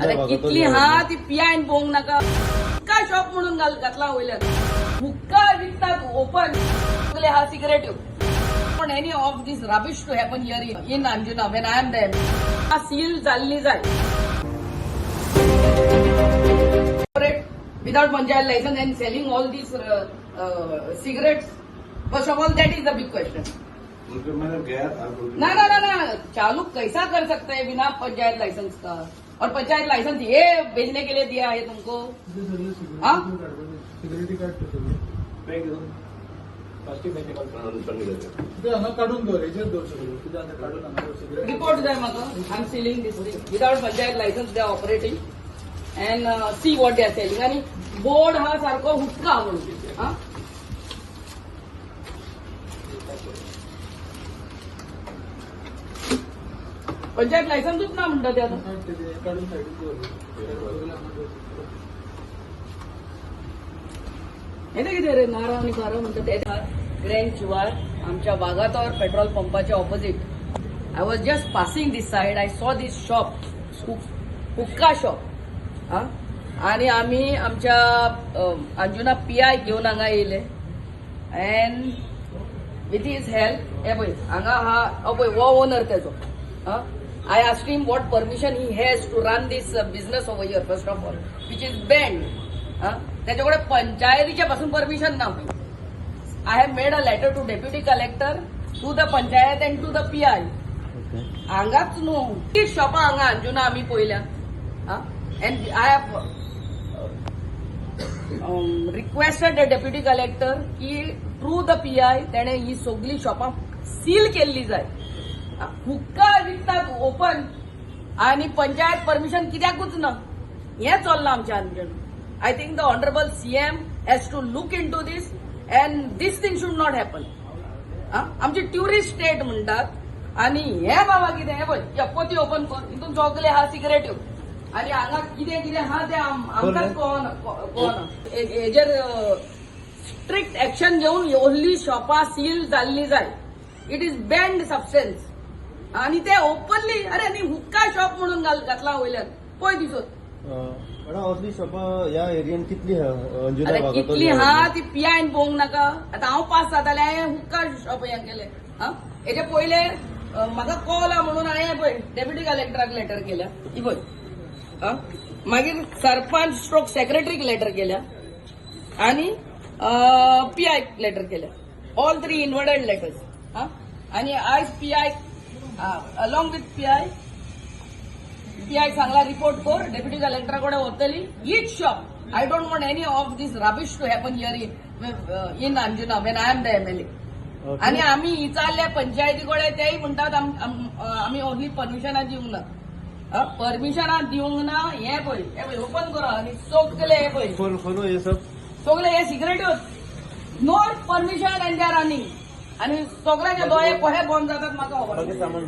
आता कितली हा ती पियान पोवंक नाका. हुक्का शॉप म्हणून घातला वयल्यान, हुक्का विकतात ओपन, सगळे हा सिगरेट्यो. पण any of this rubbish to happen here in Anjuna when I am there, seal जाल्ली जाय without panchayat license and selling all these cigarettes. First of all, that is the big question. उनके मैंने गया था ना ना ना ना, चालू कैसा कर सकते हैं बिना पंचायत लाइसेंस का? और पंचायत लाइसेंस ये भेजने के लिए दिया है तुमको? हाँ? सिक्युरिटी काढतो सगळे. प्लास्टिक. ते हांगा काडून दवर, हेजेर दवर सगळं कितें आसा काडून हांगा दवर सिगरेट. रिपोर्ट जाय म्हाका. I am sealing this. Without panchayat license they are operating and see what they are selling. आणि बोर्ड हा सारखो हुक्का म्हणून हा. पंचायत लायसन्सूच ना म्हणटा ते आतां. काड ते, ते काडून सायडीक दवर, सगळें हांगा दवर. हे ते कितें रे, नारा आनी बारा म्हणटा ते. ग्रँड शिवार आमच्या वागातोर पेट्रोल पंपाच्या opposite, I was just passing this side, I saw this shop, हुक्का शॉप. हा, आणि आम्ही आमच्या अंजुना पी I घेवन हांगा येयले एंड विथ his help. हे पळय हांगा हा, हो पळय हो ओनर तेजो. I asked him what permission he has to run this business over here, first of all, which is banned. तेच्या कडेन पंचायतीच्या पासून परमिशन ना. I have made a letter to deputy collector, to the panchayat and to the PI. हांगाच न्हू, ती शॉपां हांगा अंजुना आमी पळयल्या. And I have requested the deputy collector की थ्रू the PI तेणे ही सगळी शॉपां सील केल्ली जाय. हुक्का विकतात ओपन आणि पंचायत परमिशन कित्याकूच ना. हें चल्लां आमच्या Anjuna. I think the honourable CM has to look into this and this thing should not happen. आमची ट्युरिस्ट स्टेट म्हणटात आणि हे बाबा कितें. हे पळय, पोती ओपन कर, हितून सगळे हा सिगरेट्यो आणि हांगा कितें कितें हा तें आमकांच कळना कळना. हेजेर स्ट्रिक्ट एक्शन घेवन ओन्ली शॉपां सील जाल्ली जाय. It is banned substance आणि ते ओपनली. अरे, आनी हुक्का शॉप म्हणून घातला वयल्यान, पळय दिसत. मॅडम, असली शॉपां ह्या एरियन कितली आहा अंजुना? अरे, वागातोर कितली ह्या हा एरियेन? ती पियान पळोवंक नाका. आतां हांव पास जातालें, हांवें हुक्का शॉप हें केलें. हा, हेजे पयले म्हाका कॉल म्हणून हांवें पळय डेप्युटी कलेक्टराक लेटर केल्या ही पळय. हा, मागीर सरपंच स्ट्रोक सेक्रेटरीक लेटर केल्या आणि पीआय लेटर केल्या. All three inwarded letters. हा, आणि आयज PI along with PI, PI सांगला रिपोर्ट कर, डेप्युटी कलेक्टरा कडेन वतली each shop. I don't want any of this rubbish to happen here in Anjuna when I am the MLA. आणि आम्ही विचारल्या पंचायती कडेन, तेय म्हणटात आमी ओन्ली परमिशनां दिवंक ना, परमिशनां दिवंक ना. हे पळय, हे पळय, ओपन करा आनी सगळे हे पळय. खोल खोलो हे सब. सगळे हे सिगरेट्यो, no permission and they are running. आणि सगळ्याचे दोळे कशे बंद जातात म्हाका खबर बाकी ना. सामान.